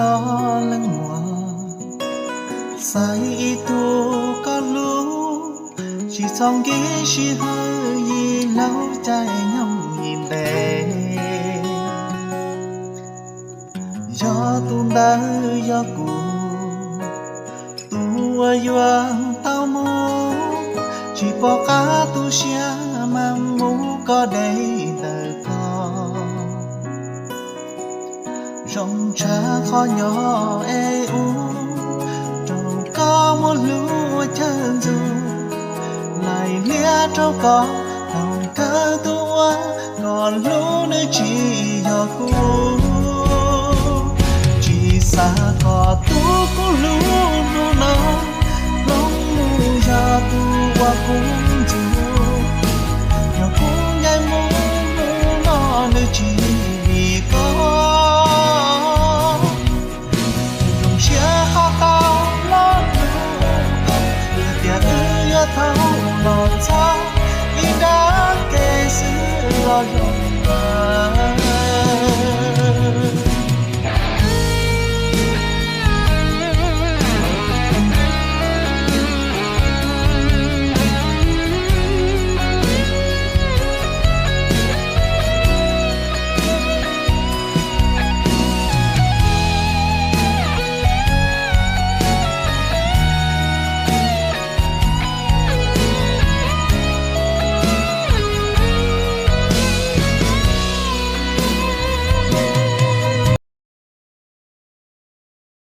Koj leej muam, xaiv ib tug koj hlub, tsis txhob nkees sij hawm yim laub caij nyoog yim ntev. Yog tus ntawd yog kuv, tus uas yuav tau mus, tsis pom qab tu siab mas mus koj deb ntawm koj. Zoo tshaj qhov nyob es ub, rau koj muaj hlub ua chaw ntxug, laim liab rau koj thaum kawg tus uas koj hlub nws tsis yog kuv. Tsis xav kom tus kuv hlub hnub no, hloov mus yog tus uas kuv ntxub. Yog kuv ncaim mus hnub no nws tsis vim koj. Zoo siab ho tau los hlub koj, yog tias wb yuav tau los txog ib nrab kev xwb los zoo.